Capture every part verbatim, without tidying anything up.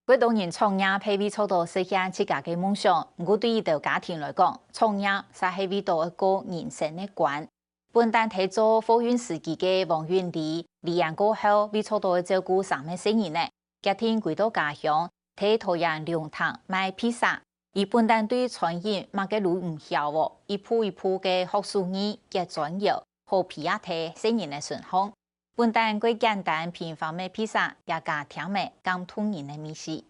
過多人創業係為著到實現自家个夢想，毋過對一兜家庭來講，創業就係為著愛過人生个關。本旦係做貨運司機个黃韻理，離職過後為著到愛照顧三個細人仔，決定歸到家鄉，在桃園龍潭賣披薩。佢本旦對餐飲麼个都毋曉哦，一步一步个學手藝，結磚窯，好皮仔貼細人仔身項。 本旦過簡單平凡个披薩，也加添了感動人个味緒。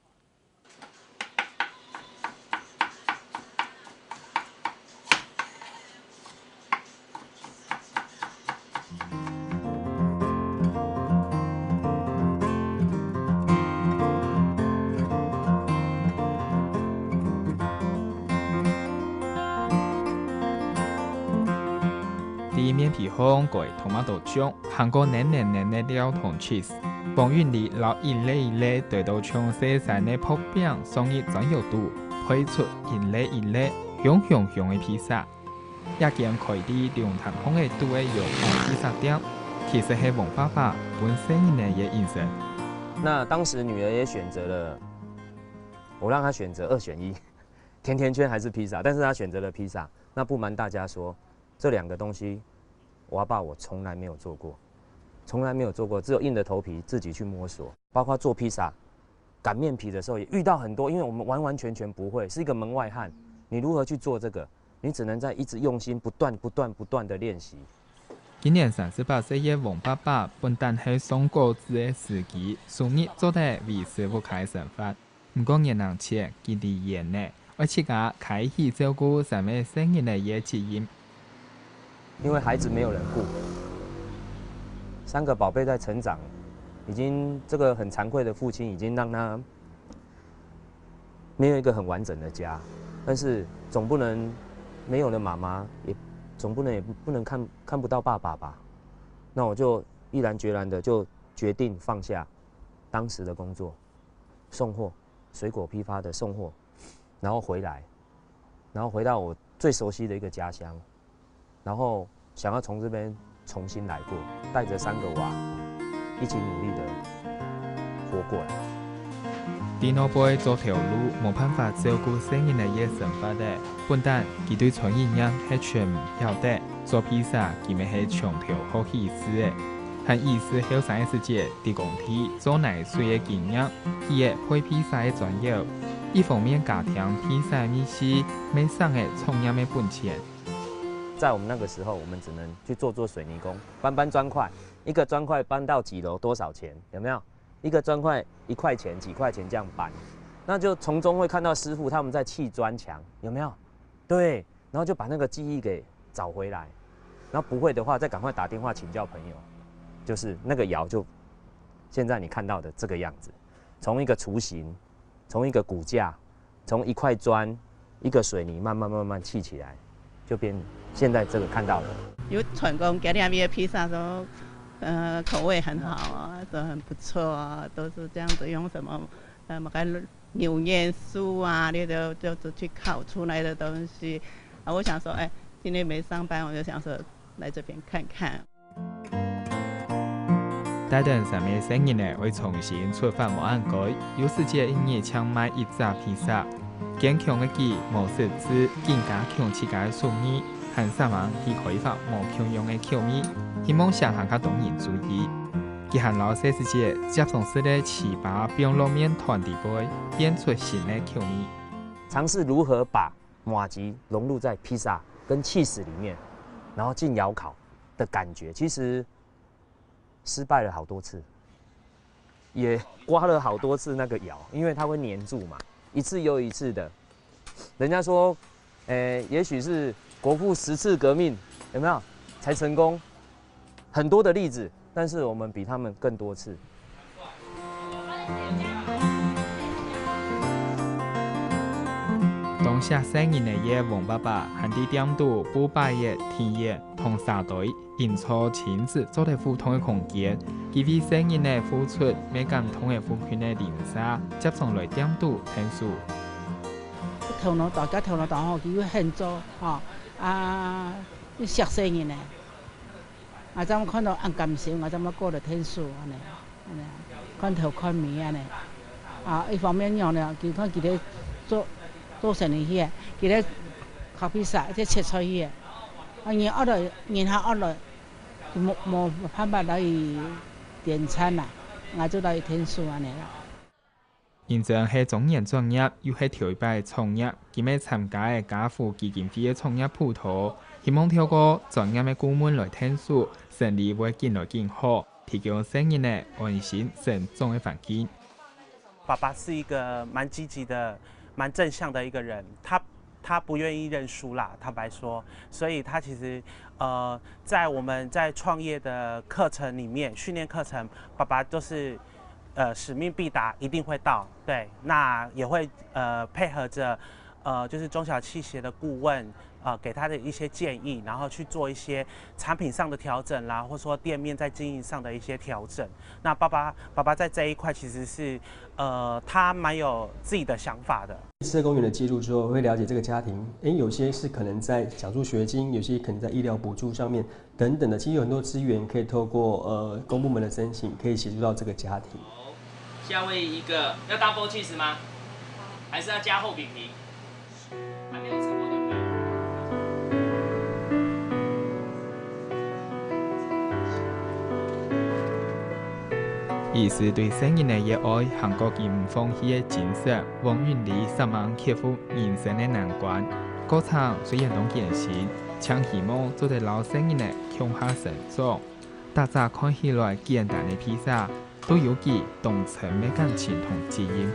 第一面皮項蓋tomato醬， 還過黏黏黏个料同cheese。黃韻理摎一粒一粒堆到像細山个薄餅上入磚窯肚，配出一粒一粒香香香个披薩。這間開在龍潭巷仔肚个窯烤披薩店，其實係黃爸爸分細人仔个一生。那當時女兒也選擇了，我讓她選擇二選一，甜甜圈還是披薩，但是她選擇了披薩。那不瞞大家說，這兩個東西，我阿爸我從來沒有做過，從來沒有做過，只有硬著頭皮自己去摸索。包括做披薩、擀麵皮的時候也遇到很多，因為我們完完全全不會，是一個門外漢。你如何去做這個？你只能在一直用心，不斷、不斷、不斷的練習。今年三十八歲个黃爸爸本旦係送果子个司機，收入做得維持屋下个生活。 毋過二年前，佢離職了，愛自家開始照顧三個細人仔个責任。因為孩子沒有人顧，三個寶貝在成長，已經，這個很慚愧的父親已經讓他沒有一個很完整的家，但是總不能沒有了媽媽，也總不能，也不，不能看，看不到爸爸吧？那我就毅然決然的就決定放下當時的工作，送貨，水果批發的送貨，然後回來，然後回到我最熟悉的一個家鄉，然後想要從這邊重新來過，帶著三個娃，一起努力的活過來。在外背做頭路，無辦法照顧細人仔个生活了，本旦佢對餐飲業係全毋曉得，做披薩佢乜係從頭學起勢个。 還有係後生个時節，在工地做泥水个經驗，起了配披薩个磚窯，一方面加添披薩个味緒，乜省了創業个本錢。在我們那個時候，我們只能去做做水泥工，搬搬磚塊，一個磚塊搬到幾樓多少錢，有沒有？一個磚塊一塊錢、幾塊錢這樣搬，那就從中會看到師傅他們在砌磚牆，有沒有？對，然後就把那個技藝給找回來，然後不會的話再趕快打電話請教朋友，就是那個窯就現在你看到的這個樣子，從一個雛形，從一個骨架，從一塊磚、一個水泥慢慢慢慢砌起來，就變現在這個看到的。有傳講今日个披薩說，呃，口味很好啊，都很不錯啊，都是這樣子用什麼，呃，麼个 牛元素啊，你就，就，就去烤出來的東西。啊，我想說，哎，今天沒上班，我就想說來這邊看看。帶等三個細人仔愛重新出發無恁該，有時節一日淨賣一隻披薩。堅強个佢無失志，緊加強自家个手藝，還煞猛去開發無共樣个口味，希望唌還較多人注意。 佢還摎細時節輒常食个糍粑放落麵團底背，變出新个口味。嘗試如何把麻糬融入在披薩跟起司裡面，然後進窯烤的感覺，其實失敗了好多次，也刮了好多次那個窯，因為它會黏住嘛，一次又一次的。人家說，誒，也許是國父十次革命，有沒有？才成功。 很多的例子，但是我們比他們更多次。當惜細人仔个黃爸爸還在店肚布擺个體驗同沙堆，營造親子做得互動个空間。佢為細人仔付出，乜感動个附近个鄰舍輒常來店肚𢯭手。頭腦大，佢頭腦大吼，佢又肯做吼，啊，又惜細人仔。 𠊎正看到恁感心，𠊎正過來𢯭手恁呢，恁呢，看頭看尾恁呢。啊，一方面仰呢，佢看佢兜做，做生理去个，佢兜coffee shop，一直切菜去个。啊，人惡來，人客惡來，佢無，無辦法來去點餐啦，𠊎就來去𢯭手恁呢啦。認真係中年轉業，又係頭一擺創業，今晡日參加个家扶基金會个創業輔導，希望透過專業个顧問來𢯭手，生理會緊來緊好，提供細人仔安心成長个環境。 爸爸是一个蛮积极的、蛮正向的一个人，他他不愿意认输啦，坦白说，所以他其实呃，在我们在创业的课程里面，训练课程，爸爸都是呃使命必达，一定会到，对，那也会呃配合着呃就是中小企业的顾问。呃，给他的一些建议，然后去做一些产品上的调整啦，或说店面在经营上的一些调整。那爸爸爸爸在这一块其实是，呃，他蛮有自己的想法的。社工员的介入之后，会了解这个家庭，诶，有些是可能在奖助学金，有些可能在医疗补助上面等等的，其实有很多资源可以透过呃公部门的申请，可以协助到这个家庭。夏威夷一个，要 double cheese 吗？还是要加厚饼皮？还没有吃过对不对？ 醫師對細人仔个愛，還過佢毋放棄个精神，黃韻梨煞猛克服人生个難關。過程雖然當艱辛，淨希望做得摎細人仔共下成長。逐隻看起來簡單个披薩，都有佢當深个感情同基因。